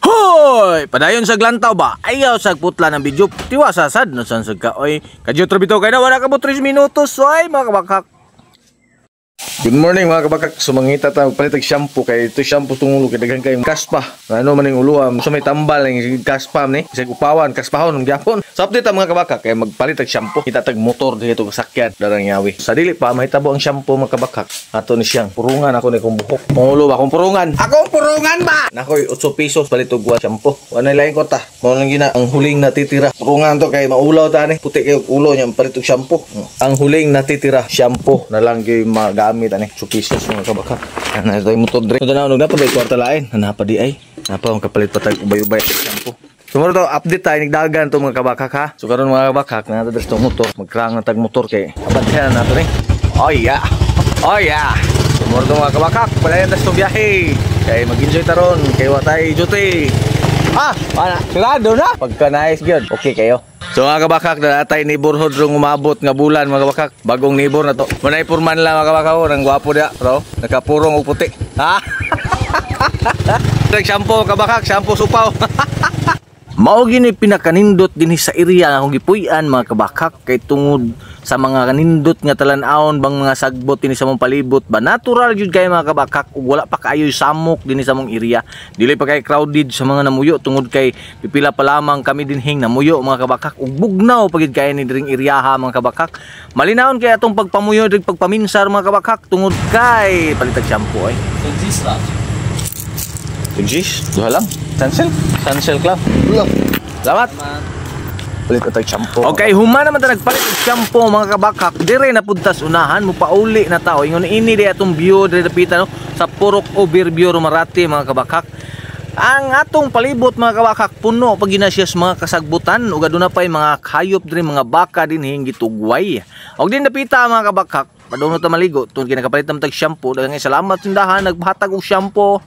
Hoy! Padayon sa glantaw ba? Ayaw sa putla ng video. Tiwasa sad no san sad ka. Oy, kadyo trabito kay na wala ka mo 3 minutos oy, mga kabakak. Good morning, mga kabakak. Sumangita ta magpalit og shampoo kay ito shampoo tungulo kay daghan kay kaspa. Ano man ning ulo sa may tambal ning kaspa ni. Bisag upawan, kaspahon ng gyapon. So update ta, mga kabakak, kay magpalit og shampoo. Kita tag motor dito sakyan darang yawi. Sa dili pa mahitabo ang shampoo, mga kabakak. Ato ni siyang purungan ako ni kong buhok. Pangulo ba akong purungan? Akong purungan ba? Nakoy 8 pesos palit og wa shampoo. Wala lain kwarta. Mao lang gina ang huling natitira. Purungan to kay maulaw ta ni. Puti kayo ulo niya palit og shampoo. Ang huling natitira shampoo na lang gyud magamit ani. 8 pesos, mga kabakak. Ana tayo motor dre. Ito na na pa kwarta lain. Napa di ay. Napa ang kapalit pa tag ubay-ubay shampoo. So mao to, update tayo nigdagan to, mga kabakak, ha. So karon, mga kabakak, na diri sa motor, magkrang na tag motor kay abantayan na nato ni. Oh yeah. Oh yeah. So mao to, mga kabakak, palayan ta sa biyahe. Kay mag-enjoy taron kay wa tay duty. Ah, wala. Sarado na. Pagka nice gyud. Okay kayo. So mga kabakak, na natay neighborhood rong umabot nga bulan, mga kabakak. Bagong neighbor na to. Manay purman lang, mga kabakak, oh, nang gwapo dia, bro. Nakapurong og puti. Ha? Nag shampoo, kabakak, shampoo supaw. Mao gini pinakanindot dinhi sa area nga akong gipuy-an, mga kabakak, kay tungod sa mga kanindot nga talan-awon bang mga sagbot dinhi sa mong palibot ba, natural jud kay, mga kabakak, ug wala pa kaayoy samok dinhi sa mong area. Dili pa kay crowded sa mga namuyo tungod kay pipila pa lamang kami dinhing namuyo, mga kabakak, ug bugnaw pa gid kay ni diring areaha, mga kabakak. Malinawon kay atong pagpamuyo diri, pagpaminsar, mga kabakak, tungod kay palitag shampoo ay. Tugis, duha lang. Sunsilk, Sunsilk lang. Salamat. Palit tag shampoo. Okay, human naman ta nagpalit og shampoo, mga kabakak. Dire na pud tas unahan, mo pauli na tao. Ingon ini di atong view dire dapitan no, sa Purok Overview Romarate, mga kabakak. Ang atong palibot, mga kabakak, puno pag gina siya sa mga kasagbutan ug aduna pay mga hayop diri, mga baka dinhi gitugway. Og din dapita, mga kabakak, padung ta maligo tungod kay nakapalit naman tag shampoo. Daghang salamat tindahan naghatag og shampoo.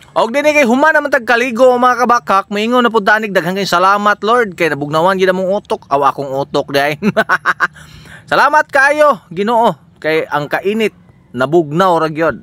Og dinhi kay human naman tag kaligo, mga kabakak, moingon na pud tanig daghang kay salamat Lord kay nabugnawan gid among utok, aw akong utok diay. Salamat kaayo Ginoo kay ang kainit nabugnaw ra gyud.